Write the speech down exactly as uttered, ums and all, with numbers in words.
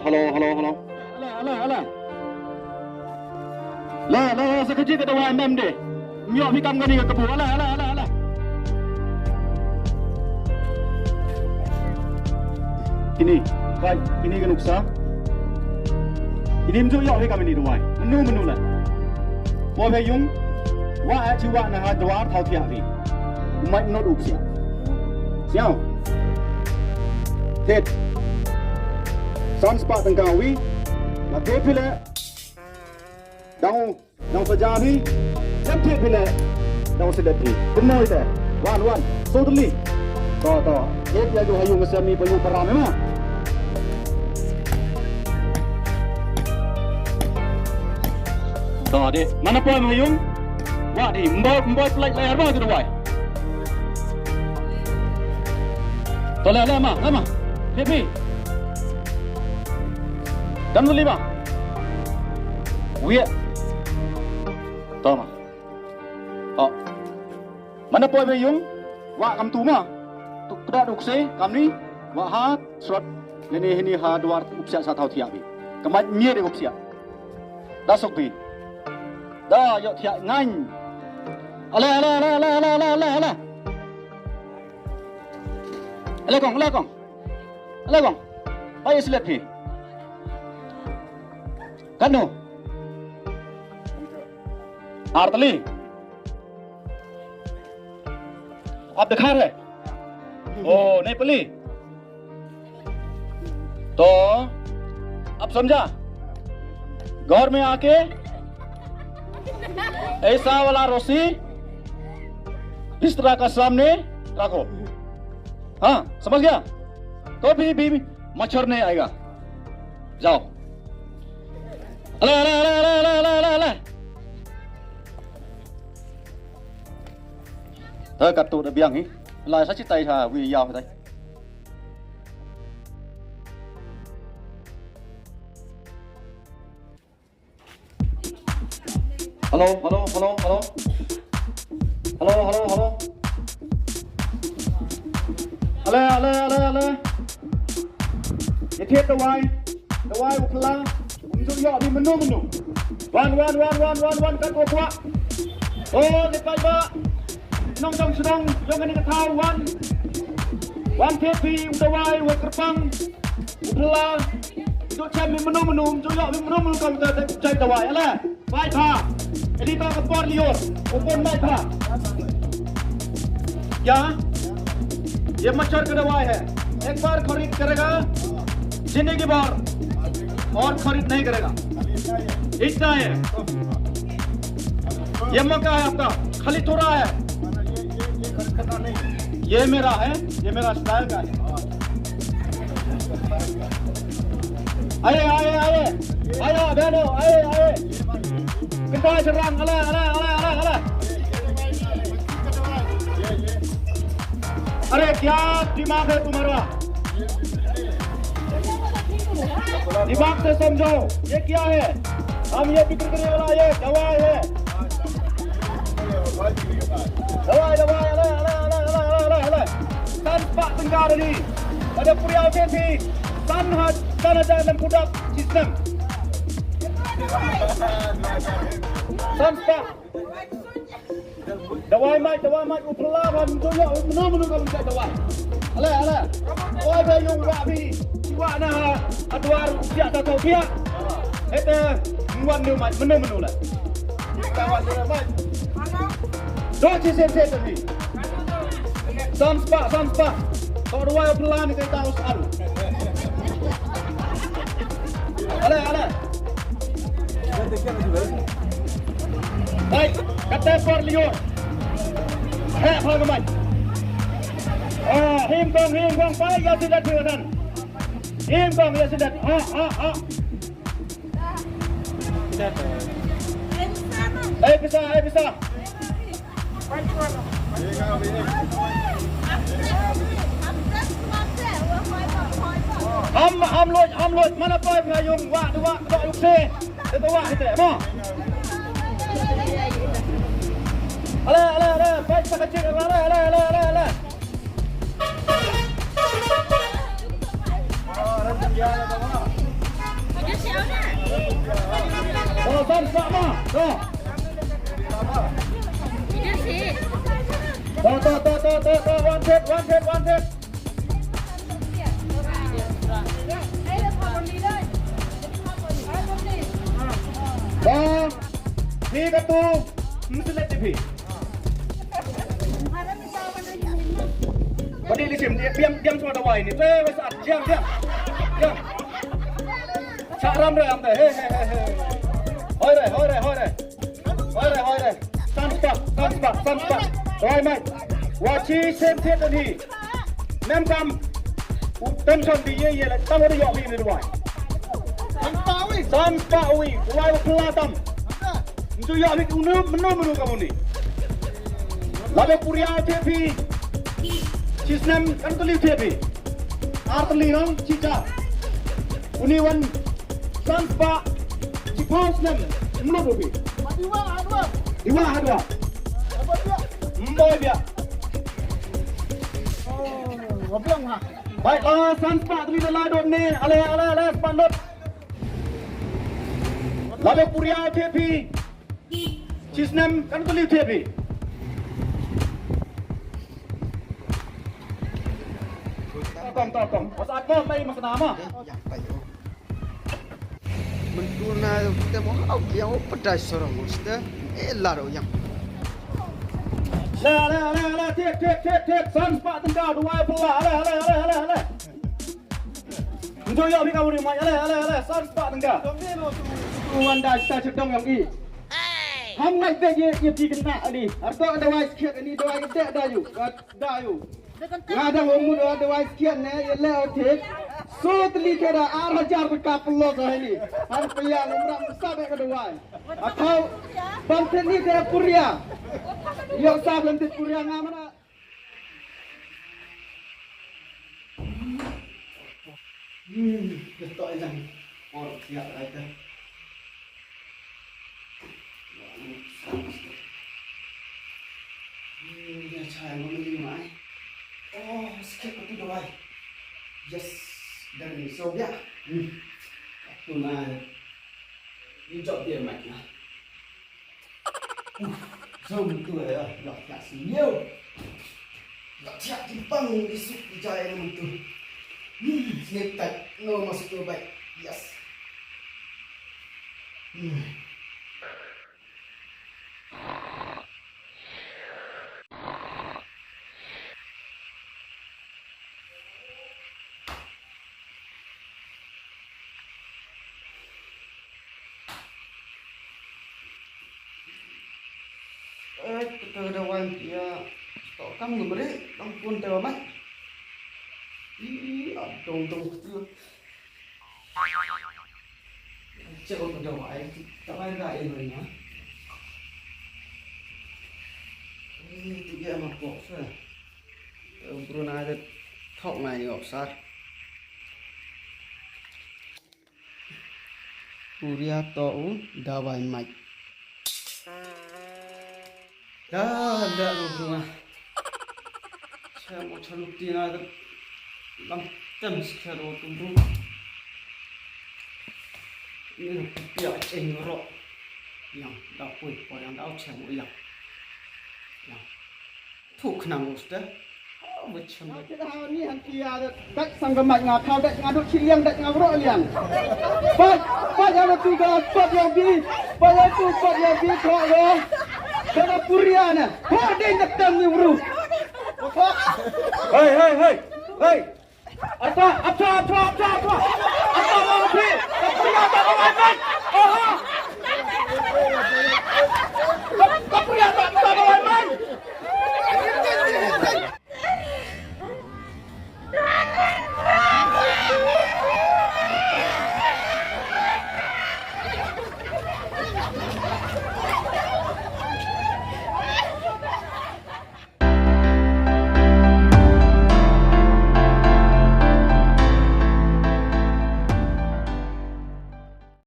Hello, hello, hello. Ala, ala, ala. La, la, la, sa kajih ka dawai mem de. Ñiah phi kam kani ka kabu. Ala, ala, ala, ala. Kini, bai, kini ka nuksa. Kini ym ju yoh phi kam ini dawai. Menu, menu la. Poi phi yung. Wa, eh, chi wa na ha dawar thaw thiah phi. U mait not u psiah. Siaw. Tet. San spah tyngka wi. La tet phi le. Dang u, dang u saja phi. Tet tet phi le. Dang u silet phi. Kumno ite. Wan, wan. So tuli. To, to. Tet ya ju ha yung ka sem i pa yung para me ma. To, de. Mana poi ma ha yung? Wa di, mboi, mboi plait layar ma tu dawai. To le, le ma, le ma. Phi, phi. Kan li ma. Wia. To ma. Oh. Mana poi ma ha yung? Wa kam tu ma. Tu kda duk se, kam ni. Wa ha, srot. Leni hini ha dawar u psiah sa thaw thiah phi. Ka mait mie de u psiah. Da suk phi. Da yoh thiah ngain. Ale, ale, ale. Ale kong, ale kong. Ale kong. Bai silet phi. Kanu. Artali. Ab dikhar hai. Oh, nahi pali. To, ab samjha. घर में आके ऐसा वाला रस्सी बिस्तर का सामने रखो। हाँ, समझ गया? कभी भी मच्छर नहीं आएगा। जाओ। Ale, ale, ale. Tæ katu da biang hi. Lai sa chitai sa wi yaw tai. Hello, hello, hello, hello. Hello, hello, hello. Ale, ale, ale, ale. Ye thied dawai. Dawai u phylla. Um ju yoh di menu menu. Wan, wan, wan, wan, wan, wan, kat ko kwah. Oh, ni paidbah. Nongchong chnong, yong kani ka thaw wan. Wan thied phi u dawai, wa kyrpang. U phylla. Ju chem mi menu menu, ju yoh mi menu menu kam ta, ta, chai dawai, ala. Bai pha. Editor ka por lior. Open mic pha. क्या? ये मच्छर का दवाई है। एक बार खरीद करेगा, जिंदगी भर और खरीद नहीं करेगा। इतना है। ये मौका है आपका, खाली थोड़ा है। ये मेरा है, ये मेरा स्टाइल का है। आए, आए, आए, आए, बहनों, आए, आए। कितना शर्रांग, अला, अला, अला। अरे, क्या दिमाग है तुम्हारा? दिमाग से समझो, ये क्या है? हम ये बिक्री करने वाला, ये दवाई है। Dawai, dawai, ala, ala, ala. San spah tyngka da ni. Ada puriaw te phi. San ha, san hajar lem pudak system. San spah. Dawai mai, dawai mai, u phylla ban tu yo, menu menu ka dawai. Ala, ala. Oi, ba yung wa phi. Wa na ha, adwar ya ta to pia. Ete, wan nu mai, menu menu la. Dawai, dawai mai. Dawai, si, si, si, si. San spah, san spah. Ko dawai plan ke tau saru. Ale, ale. Hai, kata por liur. He, apa ke mai? Ah, him kong, him kong, pai, ya sudah, sudah. Him kong, ya sudah. Ha, ha, ha. Eh, bisa, eh, bisa. Ham, ham loj, ham loj, mana poi pha yung, wa, wa, wa, yung se, te wa, te, mo. Ale, ale, ale, pai sa kachik, ale, ale, ale, ale, ale. Ah, orang tinggal apa, Mak? Oh, san spah ma. To. To, to, to, to, to, to. One set, one set, one set. Ba, phi katu, mesti let phi. Ba di li sim, diam, diam, diam, chwa dawai ni. Eh, wes at, diam, diam. Diam. Chah ram re, am de. He, he, he, he. Hoi re, hoi re, hoi re. Hoi re, hoi re. San spah, san spah, san spah. Dawai mai. Wa chi sem thied ni. Nem kam. U tension di ye ye le, tam u da yoh hi ni dawai. San spah wi. San spah wi, dawai u pla tam. Ntu yoh hi u nu, menu, menu kam uni. Labe puria te phi. Chi snem, kan tali te phi. Ar tali nong, chi cha. Uni wan san spah, chi phaw snem, menu phi. Diwa hadwa. Diwa hadwa. Mboi bia. Oh, wabiang ha. Bai, ah, san spah tali da la dot ne. Ale, ale, ale, spah dot. Labe puria te phi. Chi snem kan tali te phi. Tong, tong, tong. Pas at mo, mai mas nama. Mentu na te mo, au, yang u pedai sorong, uste. Eh, laro yang. Le, le, le, le, thied, thied, thied, thied. San spah tyngka, dawai pla, le, le, le, le, le. Ntu yoh phi ka uri mai, ale, ale, ale, san spah tyngka. Tu wan da, ta chedong yong i. Ham ngai be ye, ye phi kena ani. Ar to dawai skhiat ani, dawai ke da yu, da yu. Nga da homu da dawai skhiat ne, ye le o thied. So tali ke da ar hajar ka plo so hani. Han pya ngam ram sa be ka dawai. Athau, ban thied ni te puria. Yoh sa ban thied puria nga mana. Hmm, da toh i lang por siap lai te. Hmm, ya chai mo ni mai. Oh, skip ko tu dawai. Yes, dari ni so ya. Hmm. Tu na. Ni job dia mai na. Zom tu ya, ya, ya, sini yo. Ya, ya, timpang isuk di jaya naman tu. Hmm, snake type. No, masuk tu baik. Yes. Hmm. Eh, kita da wan ya. Stok kam ngemri, tang pun te wa mai. Ih, adong dong tu. Cek ko da wa ai, ta ai da ai mai na. Ih, tu ya ma pok sa. Bruna da thok ngai ni opsar. Puria to u dawai mai. Da, da, u bruna. Cha mo cha lukti na da. Lam tem skha ro tu bru. Ni pia cheng ro. Yang da pui, po yang da cha mo yang. Yang. Thuk khnang u ste. Bacham. Te da ni han kia da. Dak sang ka mai nga thau dak nga duk chi liang dak nga ro liang. Pat, pat ya tu ka, pat ya bi. Pat ya tu, pat ya bi, thok ro. Ka na puria na. Hor dei na tam ni bru. Hei, hei, hei. Hei. Ata, ata, ata, ata, ata. Ata, ata, ata, ata. Oho. Ata, ata, ata, ata.